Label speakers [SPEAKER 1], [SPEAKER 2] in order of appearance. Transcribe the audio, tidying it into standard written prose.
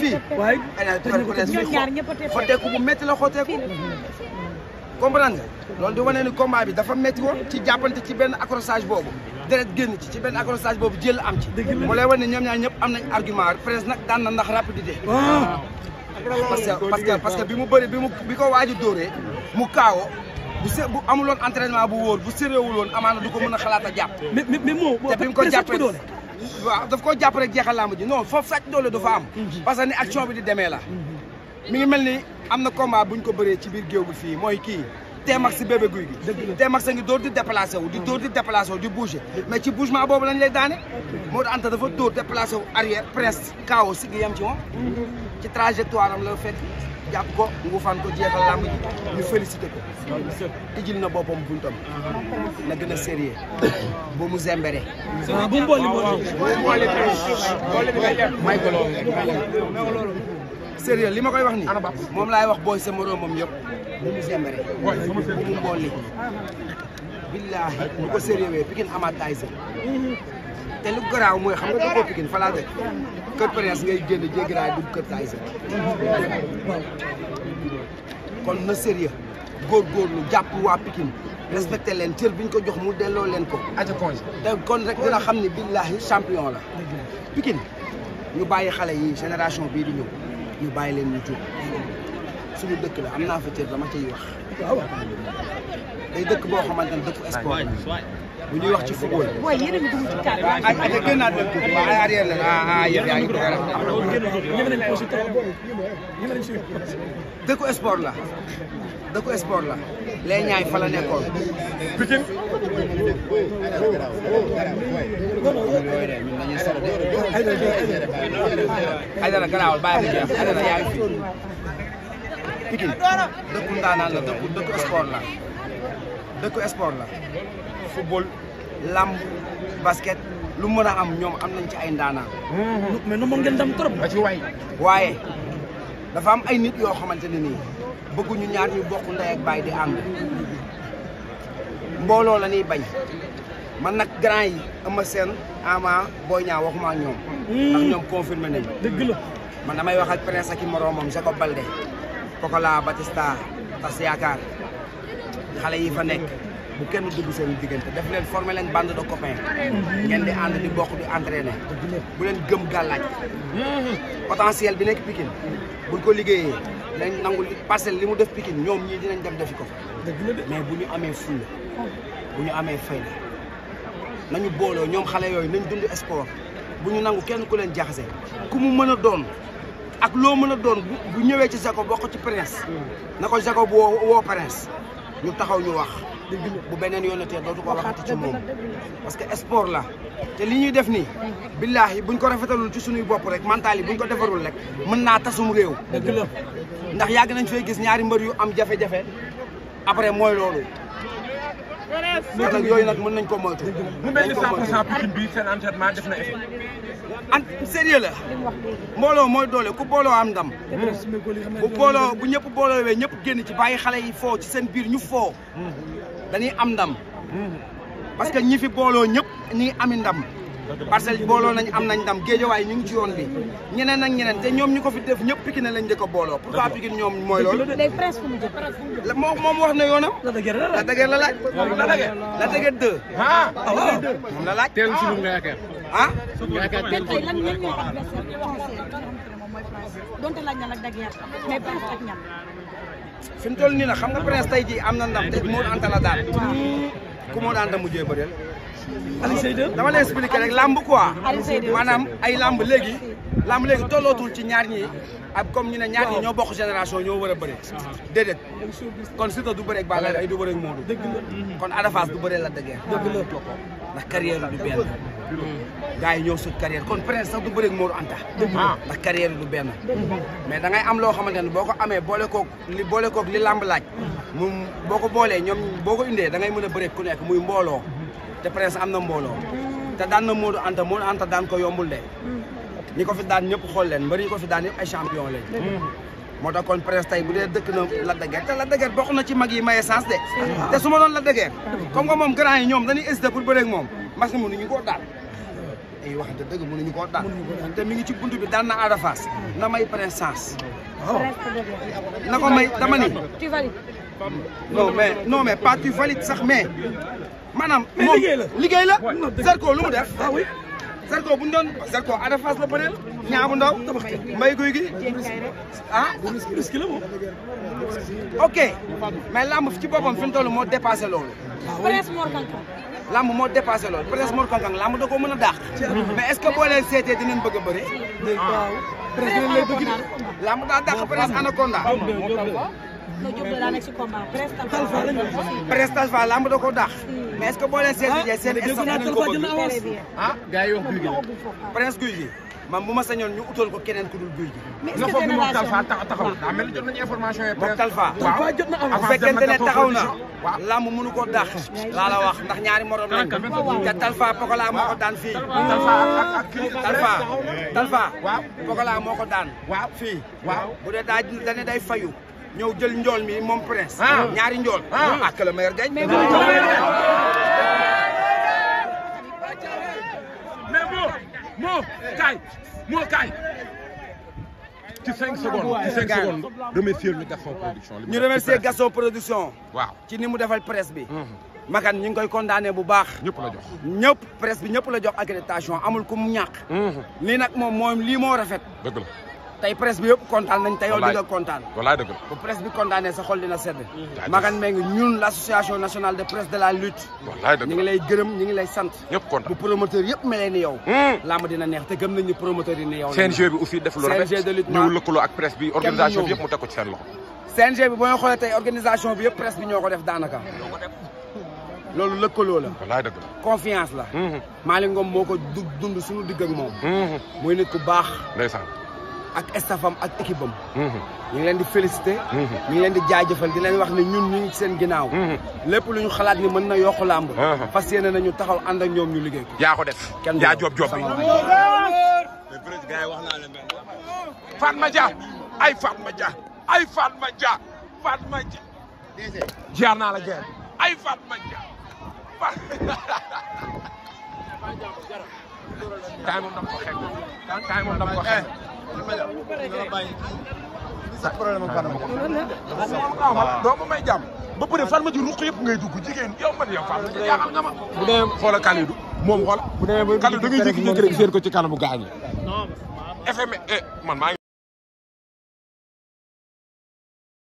[SPEAKER 1] fii
[SPEAKER 2] waaye
[SPEAKER 1] xoteeku bu métti la xoteeku comprendre nga loolu di wane ni combat bi dafa métti woon ci jàppante ci benn accrochage boobu deret génn ci benn accrochage boobu jël am ci mu lay wane ne ñoom ñaar ñëpp am nañ argument Prince nag daan na ndax rapidité parce que bi mu bëri bi ko waaj a dóoree mu kaawoo bu amuloon entraînement bu wóor bu séréewul woon amaana du ko mën a xalaat a jàpp
[SPEAKER 2] mais moo
[SPEAKER 1] te bi mu ko jàppee waaw daf ko jàpp rek jeexal làmb ji non foofu sàcc doole du fa am parce que ni action bi di demee la mi ngi mel ni am na combat buñ ko bëree ci biir géew bi fii mooy kii Tmax si bébé guy gi Tmax a ngi dóor di déplacé wu di bouger mais ci bougement boobu lañ lay daane moo tax Anta dafa dóor déplacé wu arrière presque kaw si gi yem ci moom ci trajectoire am la fekk jàpp ko nguufaan ko jeexal làmb ji ñu félicité ko tijjil na boppam buntam na gën a sérieux bu mu zembere
[SPEAKER 2] bu mbooli
[SPEAKER 1] may ko loolu sérieux li ma koy wax ni moom laay wax booy sa moroomam yëpp bu mu zembere bu mu mbooli billaahi bu ko sérieux Pikine amaat Tyson te lu garaaw mooy xam nga dëkkoo Pikine fa laa dëkk kër Prince ngay génn jéggi raay dugg kër Tyson kon na sérieux góorgóorlu jàpp waa Pikine respecté leen cër bi ñu ko jox mu delloo leen ko te kon rek dina xam ne billaahi champion la Pikine ñu bàyyi xale yi génération bii di ñëw ñu bàyyi leen ñu jóg suñu dëkk la am naa fa cër dama ciy wax day dëkk boo xamante ne dëkk sport bu ñuy wax ci football.
[SPEAKER 3] waaye yéen a ngi dugg ci kàddu
[SPEAKER 1] waaw ay gën naa dëkk bi waaye arrière la yëf yaa ngi dëkku sport la dëkku sport la les ñaay fa la nekkoon. Pikine. ay dara garaawal bàyyi ko jeex ay dara yaa ngi fi Pikine dëkku ndaanaan la dëkku sport la dëkku sport la football lamb basket lu mën a am ñoom am nañ ci ay ndaanaan.
[SPEAKER 2] mais nu mu ngeen dem trop.
[SPEAKER 1] ba ci waaye dafa am ay nit yoo xamante ne nii bëgguñu ñaar ñu bokk ndey ak baay di ànd mbooloo la ñuy bañ man nag grand yi Eumeu Sène Ama Boy Niang waxuma ak ñoom. ndax ñoom confirmé nañu.
[SPEAKER 2] dëgg la
[SPEAKER 1] man damay wax ak Prince ak i moroomam Jacob Baldé Pokola Batista Tas Yaakaar xale yi fa nekk bu kenn dugg seen diggante def leen former leen bande de copains ngeen di ànd di bokk di entraîner bu leen gëm gàllaaj potentiel bi nekk Pikine buñ ko liggéeyee dañ nangul parcelle li mu def Pikine ñoom ñii dinañ dem defi ko mais bu ñu amee fulla bu ñu amee fayda nañu booloo ñoom xale yooyu nañ dund sport bu ñu nangu kenn ku leen jaxase ku mu mën a doon ak loo mën a doon bu ñëwee ci Jacob bokk ci Prince na ko Jacob woo Prince ñu taxaw ñu wax bu beneen yoonatee dootu ko waxati ci moom parce que sport la te li ñuy def nii billaahi buñ ko rafetalul ci suñuy bopp rek mental yi buñ ko defarul rek mën naa tasum réew ndax yàgg nañ fay gis ñaari mbër yu am jafe-jafe après mooy loolu kon nag yooyu nag mën nañ ko moytu.
[SPEAKER 4] mu mel ni 100% Pikine bi seen entraînement def na effet.
[SPEAKER 1] Sérieux la mbooloo mooy doole ku booloo am ndam bu booloo bu ñëpp booloowee ñëpp génn ci bàyyi xale yi foo ci seen biir ñu foo dañuy am ndam parce que ñi fi booloo ñëpp ñi ngi ami ndam parce que booloo nañ am nañ ndam Géejawaay ñu ngi ci yoon bi ñeneen ak ñeneen te ñoom ñi ko fi def ñëpp Pikine lañ njëkk a booloo pourquoi Pikine ñoom mooy loolu moom wax na yoonam la dëgër la laaj la dëgër 2 moom la laaj
[SPEAKER 4] teel si lu nga yaakaar
[SPEAKER 3] tey lan ñan ñooy adversaire bi nga xamante ne moom mooy France donte laaj na la daguerre mais Prince ak ñan
[SPEAKER 1] fi mu toll nii nag xam nga Prince tey jii am na ndam te moo Anta la daan ku moo daan da mujjee bëreel dama lay expliquer rek lamb quoi maanaam ay lamb léegi tollootul ci ñaar ñi ak comme ñu ne ñaar ñi ñoo bokk génération ñoo war a bëri déedéet kon Siteu du bëri ak Balla Gaye du bëri ak Modou kon Ada Fass du bëri la dëgër ndax carrière du benn gars yi ñoo sut carrière kon Prince sax du bëri ak Modou Anta ndax carrière du benn mais da ngay am loo xamante ne boo ko amee boole koog li lamb laaj moom boo ko boolee ñoom boo ko indee da ngay mën a bëri ku nekk muy mbooloo te Prince am na mbooloo te daan na Modou Anta daan ko yombul de ñi ko fi daan ñëpp xool leen mbër yi ko fi daan yëpp ay champion lañ moo tax kon Prince tey bu dee dëkk na Lac de Guiers te Lac de Guiers bokk na ci mag yi maye sens de te su ma doon Lac de Guiers comme que moom grand yi ñoom dañuy hésité pour bëre ak moom parce que mënuñu koo daal ay wax dëgg mënuñu koo daan te mi ngi ci buntu bi daan na Ada Fass na may présence na ko may dama ni
[SPEAKER 3] tu valides.
[SPEAKER 1] non mais pas tu valides sax mais maanaam moom liggéey la Zarko lu mu def Zarko bu ñu doon Zarko Ada Fass la bëreel Niang bu Ndaw Mbaye Gouye Gui ah
[SPEAKER 2] risque la moom.
[SPEAKER 1] ok mais lamb ci boppam fi mu toll moo dépassé loolu
[SPEAKER 3] Prince Mor Kankang.
[SPEAKER 1] lamb moo dépassé loolu Prince Mor Kankang lamb da koo mën a dàq mais est-ce que boo leen seetee dinañ bëgg a bëri lamb daa dàq Prince Anaconda
[SPEAKER 3] no Diop daa nekk ci combat
[SPEAKER 1] Prince Talfa lamb da koo dàq mais est-ce que boo leen seetee seen
[SPEAKER 4] ah gars yi wax Gouye Gui
[SPEAKER 1] Prince Gouye Gui man bu ma sañoon ñu utal ko keneen ku dul Gouye Gui
[SPEAKER 3] mais
[SPEAKER 4] nga foog ni moom Talfa taxaw daa mel ni jot nañu information yi
[SPEAKER 1] moom Talfa
[SPEAKER 4] waaw
[SPEAKER 2] jot na
[SPEAKER 1] bu
[SPEAKER 2] avance.
[SPEAKER 1] fekkente ne taxaw na
[SPEAKER 4] waaw
[SPEAKER 1] lamb mënu ko dàq laa la wax ndax ñaari morom lañ te Talfa Pokola moo ko daan fii
[SPEAKER 4] Talfa ak kii
[SPEAKER 1] Talfa
[SPEAKER 4] waaw
[SPEAKER 1] Pokola moo ko daan
[SPEAKER 4] waaw
[SPEAKER 1] fii
[SPEAKER 4] waaw
[SPEAKER 1] bu dee dane day fayu ñëw jël njool mi moom Prince ñaari njool ak le meilleur gagne
[SPEAKER 4] mais moo kaay ci 5 secondes remercier ñu Gaston Production
[SPEAKER 1] ñu remercier Gaston Production
[SPEAKER 4] waaw
[SPEAKER 1] ci ni mu defal presse bi Makan ñu ngi koy condamné bu baax
[SPEAKER 4] ñëpp la jox
[SPEAKER 1] ñëpp presse bi ñëpp la jox accréditation amul ku mu ñàkk lii nag moom lii moo rafet
[SPEAKER 4] dëgg la
[SPEAKER 1] tey presse bi yëpp kontaan nañ te yow di nga kontaan
[SPEAKER 4] wallaay dëgg la
[SPEAKER 1] bu presse bi condamné sa xol dina sedd Makan Mbengue ñun l'association nationale de presse de la lutte
[SPEAKER 4] wallaay dëgg
[SPEAKER 1] ñu ngi lay gërëm ñu ngi lay sant
[SPEAKER 4] ñëpp kontaan
[SPEAKER 1] bu promoteur yëpp melee ni yow lamb dina neex te gëm nañ ni promoteur yi ni yow
[SPEAKER 4] CNG bi aussi def lu rafet
[SPEAKER 1] CNG de lutte
[SPEAKER 4] ñëw lëkkaloo ak presse bi organisation bi yëpp mu teg ko ci seen loxo
[SPEAKER 1] CNG bi boo ñu xoolee tey organisation bi yëpp presse bi ñoo ko def daanaka loolu lëkkaloo la
[SPEAKER 4] wallaay dëgg la
[SPEAKER 1] confiance la Malick Ngom moo ko dund suñu digg ak moom muy nit ku baax
[SPEAKER 4] ndeysaan
[SPEAKER 1] ak staffam ak équipe am ñu ngi leen di féliciter ñu ngi leen di jaajëfal di leen wax ne ñun ñu ngi seen ginnaaw lépp lu ñu xalaat ni mën na yokku làmb fas yéene nañu taxaw ànd ak ñoom ñu liggéey ko
[SPEAKER 4] yaa ko def
[SPEAKER 1] kenn
[SPEAKER 4] yaa job bi Fatma Dia ay Fatma Dia ay Fatma Dia Fatma Dia jaar naa la jeex ay Fatma Dia kaay moom dama ko xeex kaay moom dama ko xeex doo ma may jàmm ba pare Fatma Dia ruq yëpp ngay dugg jigéen yow man yow Fatma Dia jaaxal nga ma bu dee xoola Kalidou moom xoola Kalidou da ngay jékki-jékki rek seen ko ci kanamu gaañ yi FMI man maa